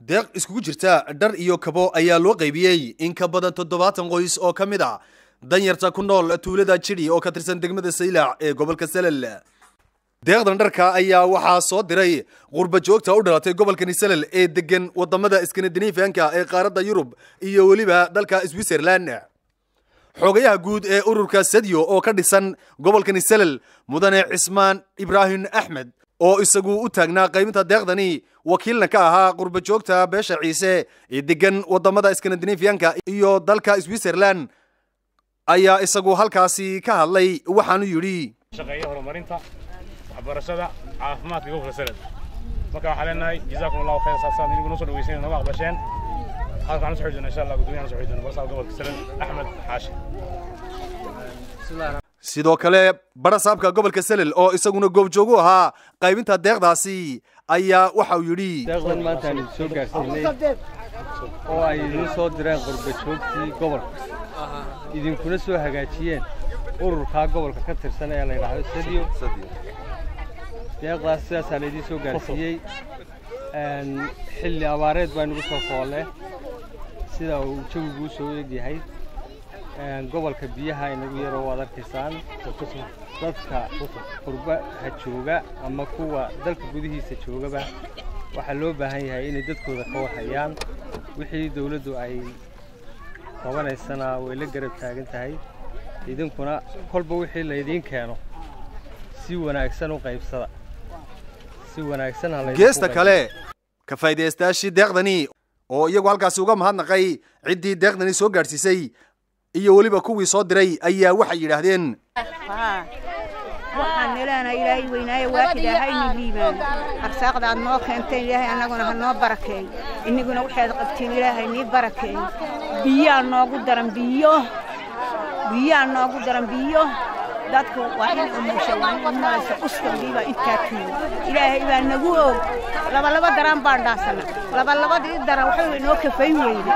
Deeq iskugu jirta dhar iyo kabo ayaa loo qaybiyey in ka badan 70 qoys oo ka mid ah danyarta ku nool tuulada Jidhi oo ka tirsan degmada Saylac ee gobolka Salal. Deeqdan dharka ayaa waxaa soo diray qurba joogta u dhalatay gobolka Salal ee degan wadamada Iskandinafiyanka ee qaaradda Yurub iyo weliba dalka Switzerland. Xogayaha guud ee ururka Sadyo oo ka dhisan gobolka Salal, Mudane Cismaan Ibraahim Axmed, oo isagu u taagnaa qaybinta deeqdani, wakiilna ka ahaa qurba joogta beesha Ciise ee degan wadamada Iskandinafiyanka iyo dalka Switzerland, ayaa isagu halkaasi ka hadlay, waxaanu yidhi: Shaqeeya horumarinta waxbarashada, caafimaadka gobolka Salal. Marka waxaan leenahay jazaakum Allahu khayr, saasaan idinku noo soo dhaweyseen, nooga aqbasheen. Halka waxaan soo xidhnaa insha Allah gudoomiyaha soo xidhnaa barsaab gobolka Salal Axmed Xaashi. Sidoo kale barasaabka gobolka Salal oo isaguna goobjoog u ahaa qaybinta deeqdaasi ayaa waxa uu yidhi: Deeqdan maanta aan idin soo gaarsiinay oo ay idiin soo direen qurba joogtii gobolka, idinkuna soo hagaajiyeen ururkaa gobolka ka tirsan ee la yidhaahdo Sadiyo, deeqdaas sidaasaa laydiin soo gaarsiiyey. Xilli abaareed baa inagu soo foolle, sida uu jawiguu soo egyahay gobolka biyaha inagu yaroo waad arkaysaan. Dadka qurbaha jooga ama kuwa dalka gudihiisa joogaba waxaa loo baahan yahay inay dadkooda ka warhayaan. Wixii dawladdu ay qabanaysana way la garab taagan tahay, idinkuna kolba wixii laydiin keeno si wanaagsan u qaybsada, si wanaagsan ha laydinku Geesta qaybiyo. kale, ka faa'iidaystayaashii deeqdani oo iyagu halkaasi uga mahadnaqay ciddii deeqdani soo gaadhsiisay iyo weliba kuwii soo diray ayaa waxay yidhaahdeen: Waxaan leenahay Ilaahay weynaaye waaxid ahayni liibaan, arsaaqda aad noo keenteen Ilaahay annaguna ha noo barakeeyo, iniguna waxaad qabtiin Ilaahay nii barakeeyo. Biyaa noogu daran, biyo, biyaa noogu daran, biyo. Dadku waa in umusha, waa in umaysa uskangiiba intaa tuugo. Ilaahay baa nagu og, laba daran baan dhaasana, laba labadii daran waxba inoo kafayn weyne.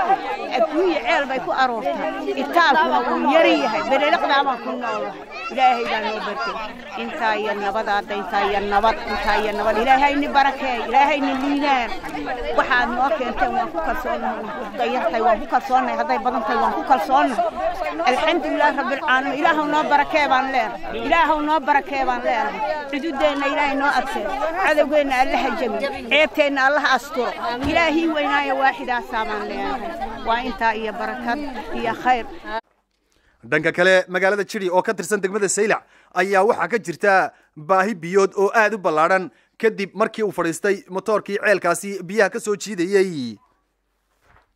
Adduunya ceel bay ku aroortaa, itaalkuna wuu yar yahay, bereliqdaa baan ku noolahay. Ilaahay baa noo barkay intaa iyo nabadaada, intaa iyo nabad, intaa iyo nabad. Ilaahay ni barakeey, Ilaahay ni liibaan. Waxaad noo keenteen waan ku kalsoonahay, hadday yartahay waan ku kalsoonahay, hadday badan tahay waan ku kalsoonahay. Alxamdulilah rabbilcaalamiin, Ilaahu noo barakee baan leenahay, Ilaahu noo barakee baan leenahay. Cududeenna Ilaahay noo adkeeyo, cadowgeenna Allaha jabiyo, ceebteenna Allaha asturo. Ilaahii weynaayo waaxidaasaa baan leenahay. Waa intaa iyo barakad iyo khayr. Dhanka kale, magaalada Jidhi oo ka tirsan degmada Saylac ayaa waxaa ka jirta baahi biyood oo aad u ballaadhan, kadib markii uu fadhiistay motoorkii ceelkaasi biyaha ka soo jiidayey,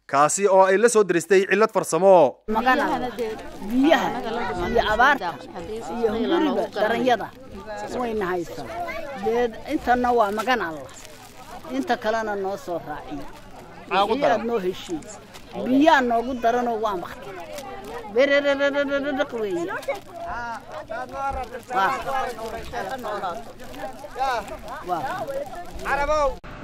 kaasi oo ay la soo diristay cillad farsamo. Magana biyaha iyo abaarta iyo hunguriga daranyada wayna haysaa. Dee intana waa magan Allah, inta kalena noo soo raaciyo wixii aad noo heshiin. Biyaa noogu daranoo waa maqtay, bererererererq weeye. Waa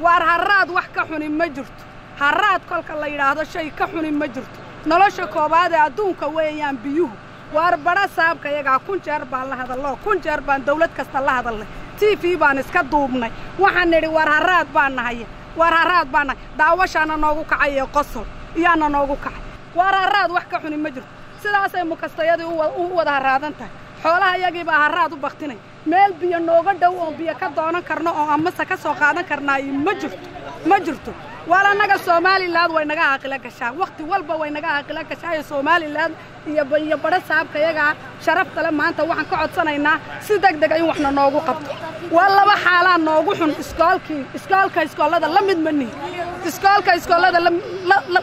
Waar harraad wax ka xuni ma jirto. Harraad kolka la yidhaahdo shay ka xuni ma jirto. Nolosha koowaad ee adduunka weeyaan biyuhu. Waar badha saabka yagaa 1000 jeer baan la hadalloo, 1000 jeer baan dawlad kasta la hadalnay, TV baan iska duubnay. Waxaan nidhi waar harraad baan nahay, waar harraad baan nahay. Daawashaana noogu kacay ee qosol iyaana noogu kacay. Waar harraad wax ka xuni ma jirto. Sidaasay mukastayadii u wada harraadan tahay, xoolaha iyagii baa harraad u baktinay. Meel biyo nooga dhow oon biyo ka doonan karno oo amase ka soo qaadan karnaa ma jirto, ma jirto. Waar annaga Somaliland way naga aqila gashaa, wakhti walba way naga aqila gashaa. Ee Somaliland iyo badha saabka iyagaa sharafta le, maanta waxaan ka codsanaynaa si deg dega in waxna noogu qabto. Waa laba xaalaa noogu xun: iskoolkii, iskoolka iskoolada la mid ma nihin, iskoolka iskoolada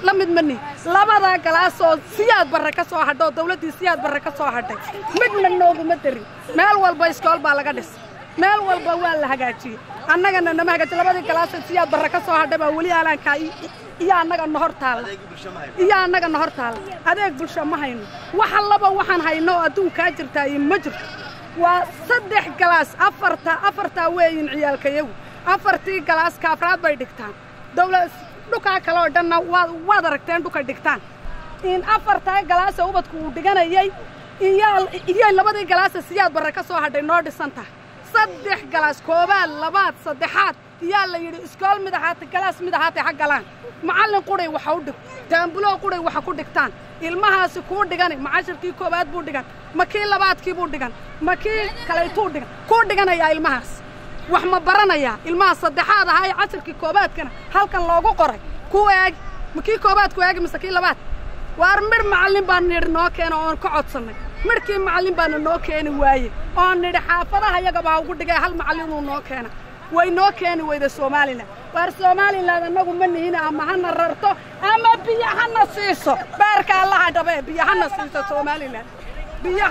la mid ma nihin. Labada galaasoo Siyaad Barre ka soo hadho oo dawladdii Siyaad Barre ka soo hadhay midna nooguma darin. Meel walba iskool baa laga dhisay, meel walba waa la hagaajiyey, annagana nama hagaajiy. Labadii galaasoo Siyaad Barre ka soo hadhay baa weli aalaankaa iyo annaga na hor taalla, iyo annaga na hor taalla. Adeeg bulsho ma hayno. Wax allaba waxaan hayno oo adduunkaa jirtaa iyo ma jirto. Waa 3 galaas, afarta afartaa weeyin ciyaalkayagu, afartii galaas kaafraad bay dhigtaan. Dawlad dhukaa kale oo dhanna waad aragteen dhuka dhigtaan. In afartaa galaasa ubadku uu dhiganayay iyo labadii galaasa Siyaad Barre ka soo hadhay noo dhisan tahay, 3 galaas, koobaad, labaad, saddexaad, iyaa la yidhi iskool mid ahaatay, galaas mid ahaatay ha galaan. Macallin quray waxa u dhig, taambulo quray waxa ku dhigtaan. Ilmahaasi kuu dhigani ma cashirkii koowaad buu dhigan, ma kii labaadkii buu dhigan, ma kii kalaytuu dhigan? Kuu dhiganayaa ilmahaas wax ma baranayaa? Ilmaha saddexaad ahaa ee cashirkii koowaadkana halkan loogu qoray kuu eegi, ma kii koowaad ku eegi mise kii labaad? Waar midh macallin baan nidhi noo keena oon ka codsannay. Midhkii macallin baana noo keeni waaye, oon nidhi xaafadaha iyagabaa ugu dhigay hal macallinuu noo keena, way noo keeni weyda Somalilan. Waar Somalilan annagu ma nihina, ama hana rarto ama biyo hana siiso. Beerka Allaha dhabee, biyo hana siiso Somalilan, biyo.